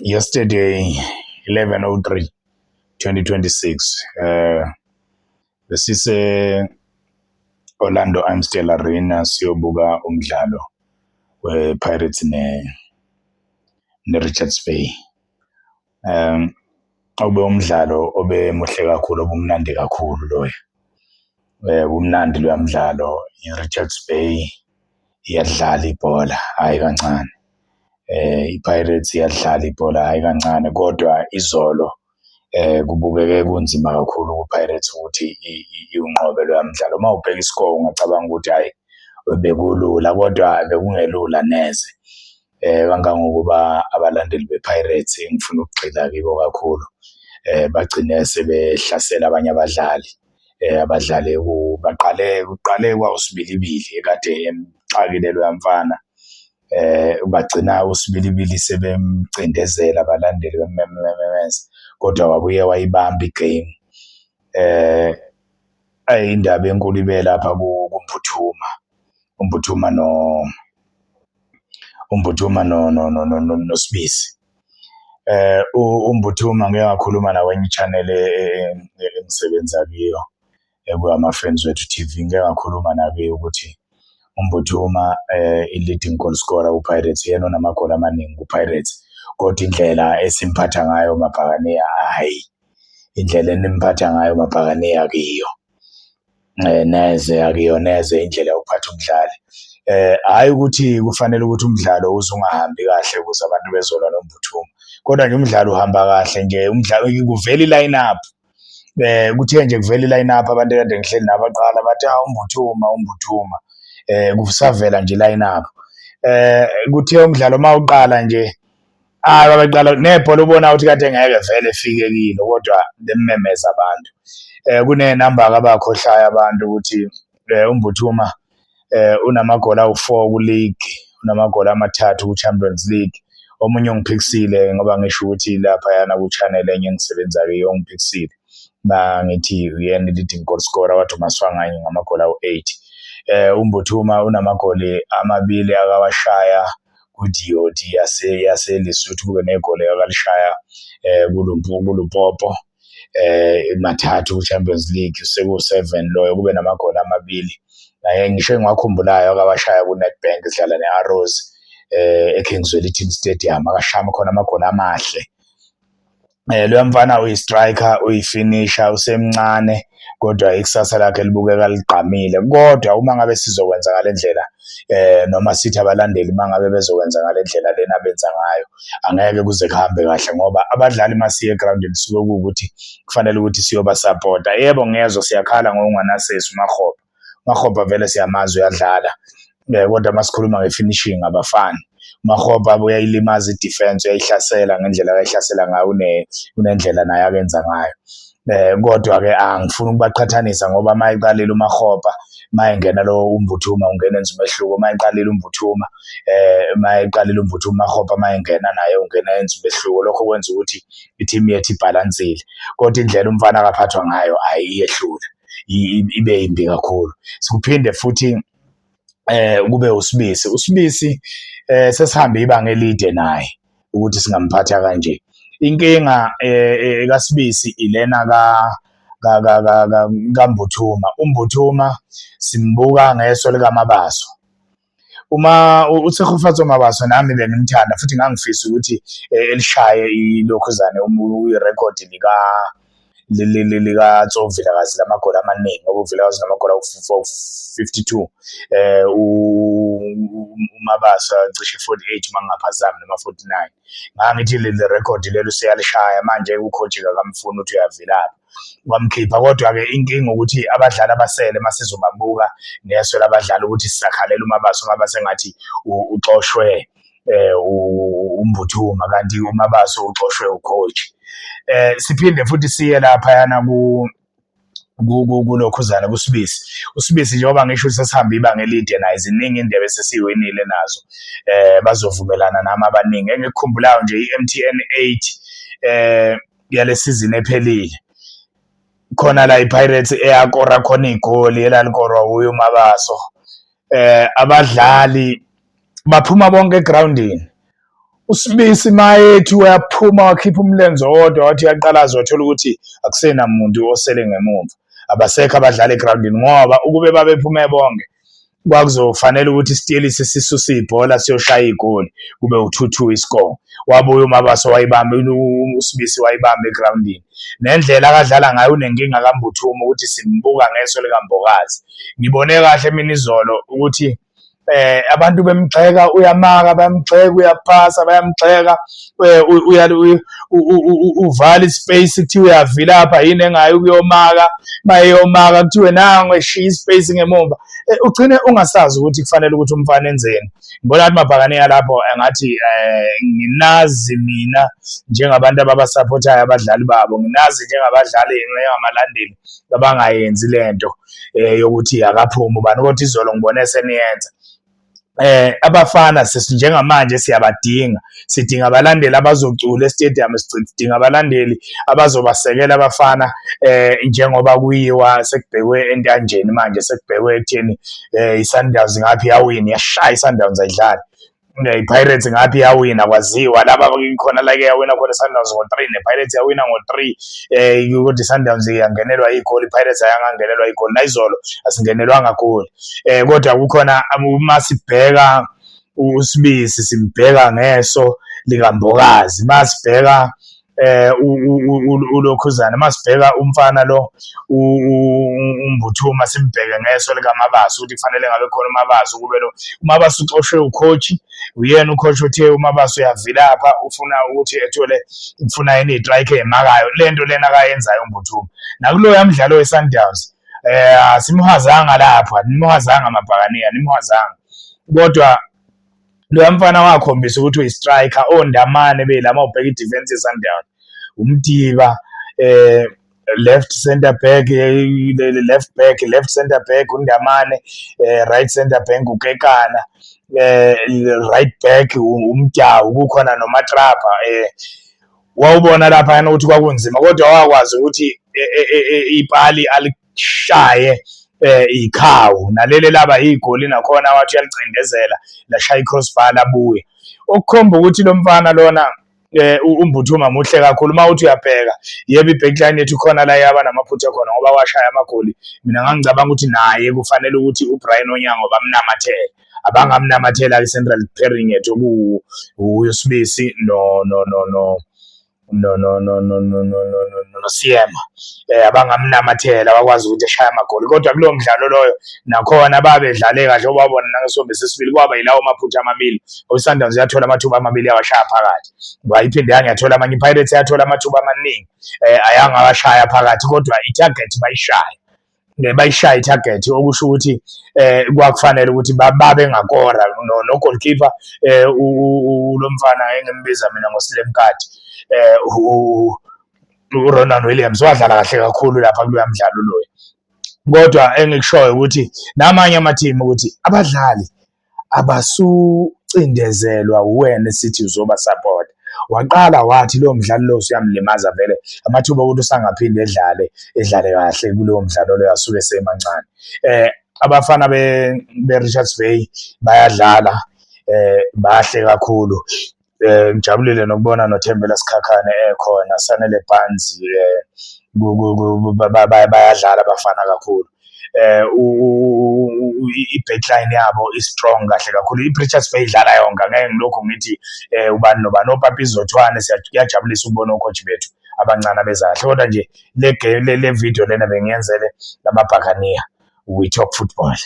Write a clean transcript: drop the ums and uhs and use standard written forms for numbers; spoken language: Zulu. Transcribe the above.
Yesterday, 11:03, 2026, besise Orlando Amstel Arena siyobuka umdlalo we-Pirates ne-Richards Bay. Ube umdlalo obe muhle kakhulu, obumnandi kakhulu loya. Kumnandi loya mdlalo, i-Richards Bay iyadlala ibhola, hhayi kancane. I-Pirates iyadlala ibhola, hhayi kancane, kodwa izolo kubukeke kunzima kakhulu ku-Pirates ukuthi iwunqobe loya mdlalo. Uma ubheka i-score ungacabanga ukuthi hhayi, bekulula kodwa bekungelula neze. Kangangokuba abalandeli be-Pirates, engifuna ukugxila kibo kakhulu, bagcine sebehlasela abanye abadlali, abadlali baqale kuqale kwawuSibilibili ekade emxakile loya mfana. Bagcina uSibilibili sebemcindezela abalandeli bemmemeza, kodwa wabuye wayibamba i-game. Indaba enkulu ibe lapha kuMbuthuma, uMbuthuma noSibisi. UMbuthuma ngike ngakhuluma nakwenye i-channel engisebenza kuyo, ekuwama-Friends Wethu TV, ngike ngakhuluma nakuyo ukuthi uMbuthuma i-leading goal scorer ku-Pirates, uyena onamagoli amaningi ku-Pirates, kodwa indlela esimphatha ngayo Mabhakaniya, hhayi, indlela enimphatha ngayo Mabhakaniya akuyiyo neze, akuyiyo neze indlela yokuphatha umdlali. Hhayi ukuthi kufanele ukuthi umdlalo uze ungahambi kahle ukuze abantu bezolwa noMbuthuma, kodwa nje umdlalo uhamba kahle nje, umdlalo kuvela i-line up, kuthe nje kuvela i-line up, abantu ekade ngihleli nabo baqala bathi, hawu, uMbuthuma, uMbuthuma, kusavela nje i-line up. Kuthe umdlalo mawuqala nje, hayi, babeqala nebhola, ubona ukuthi kade ngeke vele efike kilo, kodwa bemmemeza abantu. Kunenamba-ke abakhohlayo abantu ukuthi uMbuthuma unamagoli awu-4 ku-league, unamagoli 3 ku-Champions League. Omunye ungiphikisile ngoba ngisho ukuthi laphayana ku-channel enye engisebenza kuyo ungiphikisile mangithi uyena i-leading goal scorer, wathi uMaswanganyi ngamagoli awu-8. UMbuthuma unamagoli 2 akawashaya ku-DOD yase-Lesotho, kube negoli akalishaya kuLupopo, 3 ku-Champions League, seku-7 loyo, kube namagoli 2 naye ngisho engiwakhumbulayo akawashaya ku-Nedbank sidlala ne-Arrows eKing Zwelithini Stadium, akashaya khona amagoli amahle. Loya mfana uyi-striker, uyi-finisher, usemncane kodwa ikusasa lakhe libukeka ligqamile. Kodwa uma ngabe sizokwenza ngale ndlela, noma sithi abalandeli uma ngabe bezokwenza ngale ndlela lena abenza ngayo, angeke kuze kuhambe kahle ngoba abadlali masiya egrawundini suke kuwukuthi kufanele ukuthi siyobasapota. Yebo, ngiyezwa siyakhala ngokunganasesi uMakgopa, uMakgopa vele siyamazi uyadlala, kodwa masikhuluma nge-finishing abafani. UMakgopa uyayilimaza i-defense, uyayihlasela ngendlela akayihlasela ngayo, unendlela naye akenza ngayo. Kodwa-ke angifuni ukubaqhathanisa ngoba uma eqalile uMakgopa, uma engena lo uMbuthuma ungena enza umehluko, uma eqalile uMbuthuma, uma eqalile uMbuthuma, uMakgopa uma engena naye ungena enza umehluko. Lokho kwenza ukuthi i-team yethu ibhalansile, kodwa indlela umfana akaphathwa ngayo, hhayi, iyehlula, ibe yimbi kakhulu. Kuphinde futhi kube uSibisi, uSibisi sesihambe ibanga elide naye ukuthi singamphatha kanje. Inkinga kaSibisi ilena kaMbuthuma, uMbuthuma simbuka ngeso likaMabaso. Uma uTshegofatso Mabaso, nami bengimthanda futhi ngangifisa ukuthi elishaye ilokhuzane, irekhodi lika Vilakazi lamagoli amaningi, ngoba uVilakazi unamagoli awu-52, uMabasa cishe 48 uma ngingaphazami noma 49. Ngangithi leli rekhodi leli useyalishaya manje, u-coach akamfuni, uthi uyavilapha, wamkhipha. Kodwa-ke inkinga ukuthi abadlali abasele masizobabuka ngeso labadlali ukuthi sisakhalela uMabasa, uMabasa engathi uxoshwe uMbuthuma, kanti uMabasa uxoshwe u-coach. Siphinde futhi siye laphayana kulokhuzana kuSibisi. USibisi, njengoba ngisho ukuthi sesihambe ibanga elide naye, ziningi indebe esesiyiwinile nazo, bazovumelana nami abaningi. Engikukhumbulayo nje i-MTN 8 yale season ephelile, khona la iPirates eyakora khona igoli elalikorwa uye uMabaso, abadlali baphuma bonke egrawundini. USibisi mayethi uyaphuma wakhipha umlenze owodwa, wathi uyaqalaza wathola ukuthi akusenamuntu osele ngemuva, abasekho abadlali egrawundini, ngoba ukube babephume bonke kwakuzofanele ukuthi isitelisi sisuse ibhola siyoshaya igoli, kube u-2-2 iscore. Wabuya uMabaso wayibamba, uSibisi wayibamba egrawundini. Nendlela akadlala ngayo unenkinga kaMbuthuma ukuthi simbuka ngeso likaMbokazi. Ngibone kahle mina izolo ukuthi abantu bemgxeka uyamaka, bayamgxeka uyaphasa, bayamgxeka uvala ispace, kuthiwa uyavilapha yini engayi ukuyomaka, mayeyomaka kuthiwe nangu eshiya ispace ngemumva. Ugcine ungasazi ukuthi kufanele ukuthi umfana enzeni. Ngibona ngathi mabhakaniya lapho engathi nginazi mina njengabantu ababasaphothayo abadlali babo, nginazi njengabadlali njengamalandeli abangayenzi lento yokuthi akaphume ubani, kodwa izolo ngibone seniyenza. Abafana njengamanje siyabadinga, sidinga abalandeli abazocula e-stadium, sidinga abalandeli abazobasekela abafana njengoba kuyiwa sekubhekwe entanjeni manje, sekubhekwe ekutheni i-Sundowns ngaphi yawina, yashaya i-Sundowns ayidlali. I-Pirates ngaphi yawina, kwaziwa laba khona la ke yawina khona i-Sundowns ngo-3, ne-Pirates yawina ngo-3, kodwa i-Sundowns yangenelwa igoli, i-Pirates ayangangenelwa igoli, nayizolo asingenelwanga goli. Kodwa kukhona uma sibheka uSibisi simbheka ngeso likaMbokazi, masibheka ulokhuzana, masibheka umfana lo uMbuthuma simbheke ngeso likaMabaso ukuthi kufanele ngabe khona uMabaso, kube lo uMabaso uxoshwe ucoach, uyena ucoach othe uMabaso uyavilapha, ufuna ukuthi ethole, ufuna yena istrike emakayo lento lena akayenzayo uMbuthuma. Nakuloya mdlalo weSundowns asimhwazanga lapho, animhwazanga amabhakaniya, animhwazanga, kodwa loya mfana wakhombisa ukuthi uyi-striker. Ondamane beyilama, ubheka i-defense ye-Sundowns, uMdiba left center back, left back, left center back uNdamane, right center back uKekana, right back uMdawu, kukhona noMatrapa. Wawubona lapha yana ukuthi kwakunzima, kodwa wakwazi ukuthi ipali alishaye ikhawu, naleli laba igoli nakhona wathi uyalicindezela lashaya i-crossbar labuya, okukhomba ukuthi lo mfana lona uMbuthuma muhle kakhulu. Uma uthi uyabheka, yebo, i-backline yethu khona la yaba namaphutha khona ngoba washaya amagoli. Mina ngangicabanga ukuthi naye kufanele ukuthi uBrian Onyango bamnamathele, abangamnamathela i-central pairing yethu uSibisi no no no no no no no no no no no no noSiyema, abangamnamathela bakwazi ukuthi eshaye amagoli. Kodwa kulowo mdlalo loyo nakhona babedlale kahle, obabona nangesombe sesibili kwaba yilawo maphutha amabili. ISundowns yathola amathuba amabili yawashaya phakathi, wayiphinde yangiyathola amanye. iPirates yathola amathuba amaningi ayangawashaya phakathi, kodwa i-target bayishaya, bayishaya i-target, okusho ukuthi kwakufanele ukuthi babe ngakora. No goalkeeper lo mfana engimbiza mina ngoSilemkati, uRonan Williams, wadlala kahle kakhulu lapha kuloya mdlalo loyo. Kodwa engikushoyo ukuthi namanye ama-team ukuthi abadlali abasucindezelwa uwena esithi uzoba support. Waqala wathi lowo mdlali lo usuyamlimaza vele, amathuba okuthi usangaphinde edlale kahle kulowo mdlalo loyo asuke semancane. Abafana be Richards Bay bayadlala, bahle kakhulu. Ngijabulile nokubona noThembela Sikhakhane ekhona, Sanele Barns, bayadlala abafana kakhulu. I-backline yabo i-strong kahle kakhulu. I-Richards Bay idlala yonke, angeke ngilokhu ngithi ubani nobani, oPapi Zothwane. Kuyajabulisa ukubona o-coach bethu abancane abeza kahle. Kodwa nje le game le video lena bengiyenzele lamabhakaniya. We talk football.